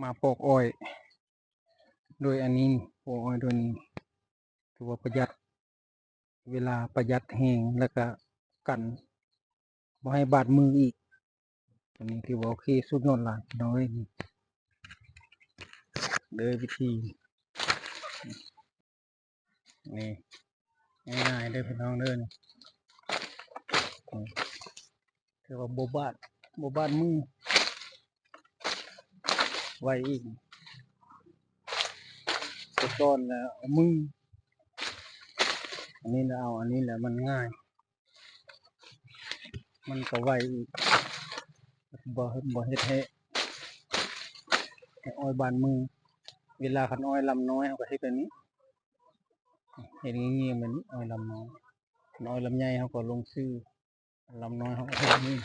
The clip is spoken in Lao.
ມາປອກອ້ອຍໂດຍອັນນີ້ ປອກອ້ອຍໂດຍນີ້ ຖືວ່າປະຢັດເວລາ, ປະຢັດແຮງ ແລ້ວກະກັນບໍ່ໃຫ້ບາດມືອີກ. ອັນນີ້ຖືວ່າໂອເຄສຸດຍອດຫຼາຍພີ່ນ້ອງເອີຍ. ນີ້ເດີວິທີ ນີ້ງ່າຍໆເດີພີ່ນ້ອງເດີ. ນີ້ ຖືວ່າບໍ່ບາດ ບໍ່ບາດມື ໄວອີກ. ແຕ່ກ່ອນລະເອົາມື ອັນນີ້ລະເອົາ ອັນນີ້ລະມັນງ່າຍ ມັນກະໄວອີກ ບໍ່ ບໍ່ເຮັດໃຫ້ ໃຫ້ອ້ອຍບາດມື. ເວລາຄັນອ້ອຍລຳນ້ອຍເຮົາກະເຮັດແບບນີ້ ເຮັດງຽບໆແບບນີ້ ອ້ອຍລຳນ້ອຍ. ຄັນອ້ອຍລຳໃຫຍ່ເຮົາກະລົງຊື່ ລຳນ້ອຍເຮົາກະເຮັດແບບນີ້.